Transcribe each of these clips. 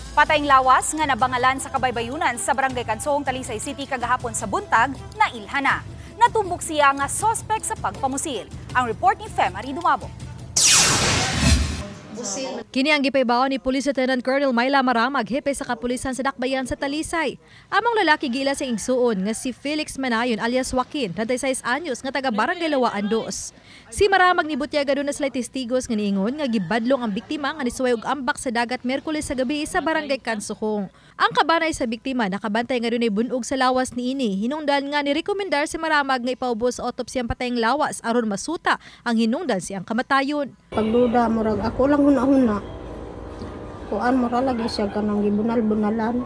Patayng lawas nga nabangalan sa kabaybayunan sa Barangay Kansohong, Talisay City kagahapon sa buntag, nailhan na. Natumbok siya nga sospek sa pagpamusil. Ang report ni Femari Dumabo. Kini ang gipaybaw ni Police Lieutenant Colonel Myla Maramag, hepe sa kapulisan sa Dakbayan sa Talisay. Among lalaki giila sa igsuon nga si Felix Manayon alias Joaquin, 36 anyos, nga taga Barangay Lawaan 2. Si Maramag nibutyag aduna sila testigos nga niingon nga gibadlong ang biktima nga nisuway og ambak sa dagat Miyerkules sa gabi sa Barangay Kansuhong. Ang kabanay sa biktima nakabantay nga dunay bunog sa lawas niini. Hinungdan nga nirekomendar si Maramag nga ipaubos sa autopsy ang patayng lawas aron masuta ang hinungdan siyang kamatayon. Pagduda, murag ako lang huna-huna. Kuan, mura lagi siya kanang gibunal-bunalan.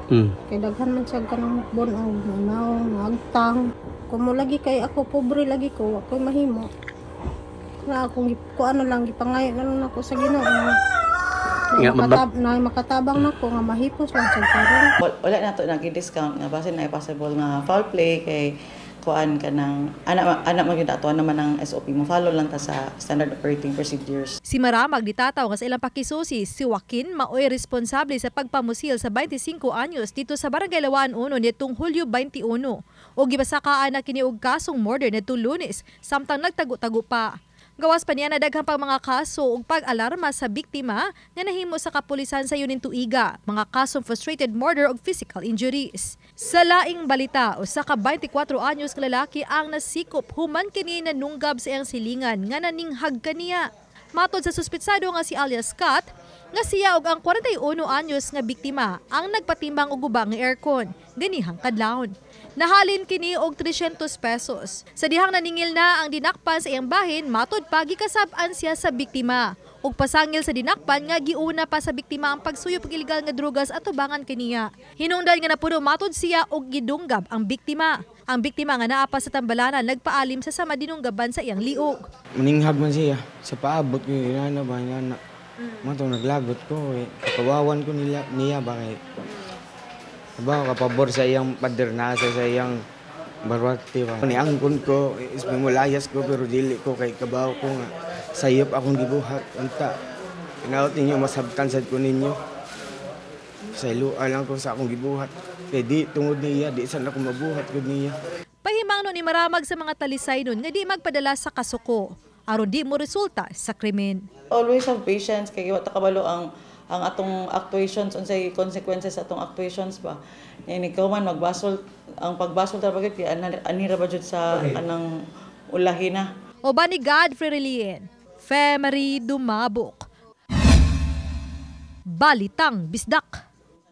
Kay daghan man siya kanang bunog, naong, agtang. Kumo lagi kay ako pobre lagi ko, wa ko'y mahimo. Na akong kuan na lang, gipangayo na lang nako sa Ginoo. Na Nga, na makatabang nako nga mahipos lang sa karon. Wala na to nagi-discount nga basin na possible nga foul play kay kuan ka ng ana ana magyud ato naman ang SOP mo, follow lang ta sa standard operating procedures. Si Maramag ditataw nga sa ilang pakisusi, si Joaquin maoy responsable sa pagpamusil sa 25 anyos dito sa Barangay Lawaan 1 nitong Hulyo 21. O gibasakaan na kini og kasong murder nitong Lunes samtang nagtago-tago pa. Gawas pa niya na daghang pang mga kaso ug pag-alarma sa biktima nga nahimo sa kapulisan sa yuning tuiga, mga kasong frustrated murder ug physical injuries. Sa laing balita, usa ka 24 anyos nga lalaki ang nasikop human kini nanunggab sa iyang silingan nga naninghag kaniya. Matod sa suspetsado nga si alias Scott, nga siya og ang 41 anyos nga biktima ang nagpatimbang og guba nga aircon ganihang kadlawon. Nahalin kini og 300 pesos. Sa dihang naningil na ang dinakpan sa iyang bahin, matod pa gikasab-an siya sa biktima. Ug pasangil sa dinakpan nga giuna pa sa biktima ang pagsuyop og ilegal nga drugas at tubangan kaniya. Hinungdan nga napuno matod siya og gidunggab ang biktima. Ang biktima nga naa pa sa tambalanan nagpaalim sa sama dinunggaban sa iyang liog. Maninghag man siya sa paabot ko inana ba inana. Mo naglagot ko eh. Kawawan ko nila niya ba kay ba kapabor sa iyang pader na sa iyang barwate ba. Ni angkon ko is mulayas ko pero dili ko kay kabaw ko nga sayop akong gibuhat unta. Hinaot ninyo masabtan sad ko ninyo. Sa ilua lang ko sa akong gibuhat. Kay di tungod niya di sad ako mabuhat gud niya. Pahimangno ni Maramag sa mga talisay nun nga di magpadala sa kasuko aron di mo resulta sa krimen. Always have patience kay wa ta kabalo ang atong actuations, unsay consequences sa atong actuations ba. Ni ikaw man magbasol, ang pagbasol ta ba kay ani ra ba jud sa anang ulahi na. Uban ni Godfrey Relien, Femery Dumabok. Balitang Bisdak.